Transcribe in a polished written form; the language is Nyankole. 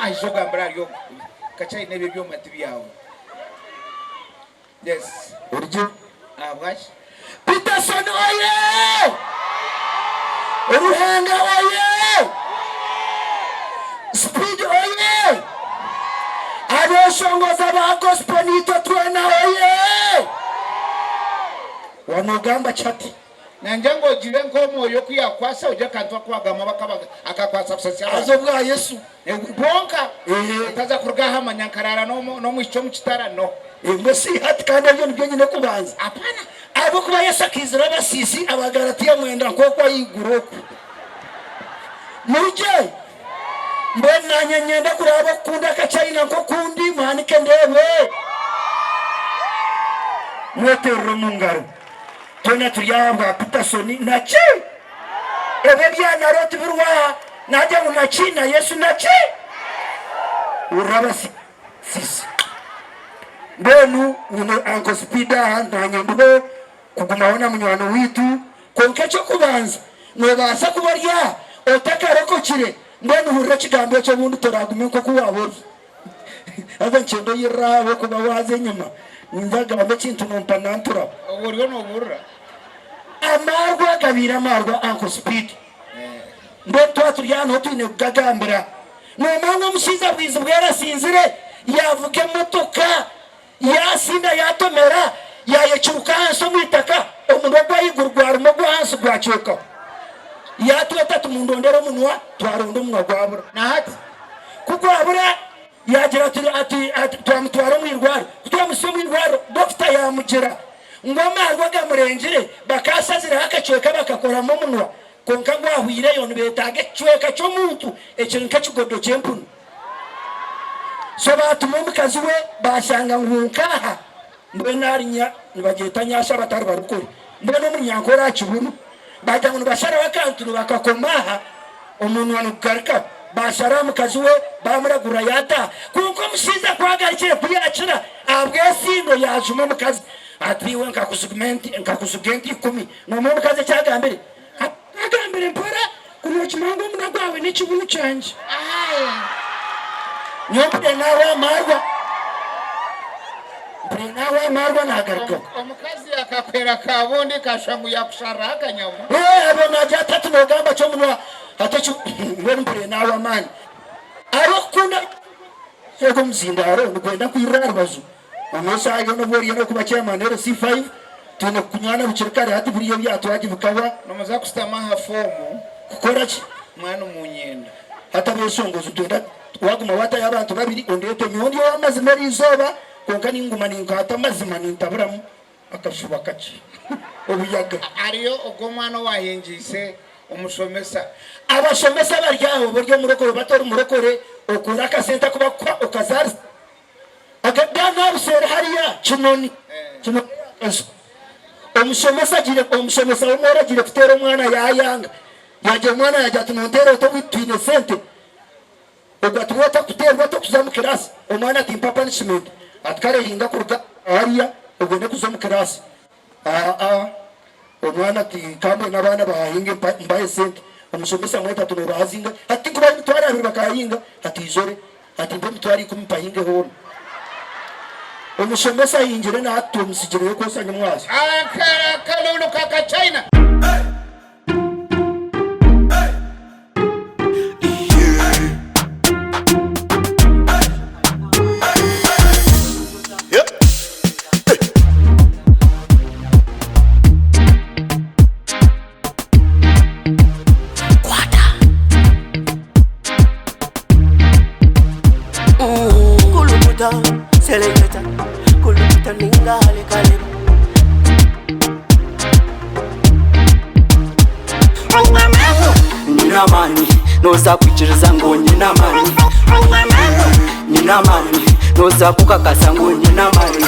Ija ogambire ahari ogu. Kachaina ebyo ebyoma ti byawe. Yes. Origye. Ahabwaki? Peterson oye! Ruhanga oye! Speed oye! Abeshongozi aba gospel naitwe twena oye! Wanogamba ki hati? Nangye ngu ogire nk'Omwoyo oku yaakukwasa, ogire akantu aku waagamba akakwasa kusasya Haza abantu. obwa Yesu. Bwonka Ehe. otaza kuruga aha manya nkaraara n'omwishiki omu kitara, no. Mbwe si hati kandi ebyo nibyo nyine kubanza. Apana. Ahabw'okuba Yesu akaizira abasiisi Abagalatiya mwenda nk'oku ahaiguru oku. Murugye. Mbwenu naanye niinyenda kureeba okukunda akachayina nk'oku ndi, muhanike ndeebe. Mweterere omu ngaro. Twena turi aha bwa Peterson na ki? Ebyo ebya Naro tibiriho aha. Naagira ngu na ki? Na Yesu na ki? Hurira abasiisi. Mbwenu nyine Uncle Speed aha, naanye ndiho kugumaho na munywani waitu. Kwonka eky'okubanza, noobaasa kuba ori aha otakarokokire. Mbwenu hurira ekigambo eki obundi toraagume nk'oku waaba ori. Haza nikyenda oyirire aha ahabw'okuba waaza enyima ninza kugamba ekintu nompa nantura. Obwo oriyo nobuurira. Amaarwa gabaire amaarwa Uncle Speed. Mbwenu twaba turi aha niho twine kugagambira. Nomanya ngu omushaija bwizi bwera asinzire yavuga emotoka yasinda yatomera yayecuruka ahansi omwitaka omunwa ogw'ahaiguru gwaruma ogw'ahansi gwacwekaho. Yatweta ati mundondere omunwa twaronda omunwa gwabura. Nahati. Ku gwabura yaagira ati, ati, ati, twamutwara omu irwariro. Ku twamuhitsya omu irwariro, dokita yaamugira ngu amaarwa gamurengire, bakaashazireho akacweka bakakoramu omunwa, kwonka ngu ahweireyo nibeetaaga ekicweka ky'omuntu ekiri nk'ekigodo ky'empunu. So baatuma omukazi we, baashanga ngu nk'aha mbwenu ahari nya, nibagyeta nyaasha abatari barokore, mbwenu omuri Nyankore aha kibunu, baagira ngu nibasharaho akantu nibakakoma aha, omunwa nigugarukaho. Baashara aha mukazi we, baamuragurira yaataaha. Kwonka omushaija ku agarukire ku yaakira, ahabw'esindo yaajuma omukazi ati, Iwe nkakuzuga ente ikumi. Noomanya omukazi eki agambire? Agambire mpora, Ku nookimanya ngu omunwa gwawe n'ekibunu kyangye. Nyowe mpurire naahwa amaarwa. Mpurire naahwa amaarwa naagarukaho. Omukazi akakwera kabundi kashusha ngu yakushariraho akanyama. Ee, abwo naagira ati, Hati noogamba ki omunwa hati eki mbwenu mpurire naahwa amaani. Ahabw'okukunda ogwo omuzindaaro nigwenda kwirira aha rubaju. Omu eshaaha yoona obu oriyo n'okuba chairman LC5, twine kukunywana bukiri kare hati buriya ebyatwagi bikahwa. Nimuza kushutama aha foomu. Kukora ki? Mwana omunyenda. Hati abeshongozi nitwenda waguma watayo abantu babiri ondeete nyowe ndi owamazima erizooba kwonka ninguma ninkwata amazima nintaburamu akashuba kakye obuyaga. Hariyo ogwo omwana owahingiise omushomesa. Abashomesa bari aho oba ori omurokore oba tori murokore okora akasente aku bakuha okazaarisa. Akadaana aha buseeri hariya Kinoni, Kinoni ey'akazu. Omushomesa agiire, omushomesa w'omworo agiire kuteera omwana yaayanga. Yaagira omwana yaagira ati nonteera ota obwaitu twine sente? Ogwo ati waaba otakuteerwa tokuza omu kiraasi. Omwana ati mpa punishment. Ati kare hinga kuruga hariya obone kuza omu kiraasi. Aa omwana ati kambwenu abaana bahahinge mbahe sente. Omushomesa amweta ati nobaha zingahi? Ati tinkubaha emitwaro abiri bakahahinga. Ati izore. Ati mpa emitwaro ikumi mpahinge hoona. Omushomesa ahingire na hati tumutsigireyo kwosa nyamwazyo. Akalulu ka Kachina. Kulukuta, seleketa, kulukuta ninga hale Nyine amaani noza kwikiriza ngu nyine amaani Nyine amaani noza kukakasa ngu nyine amaani.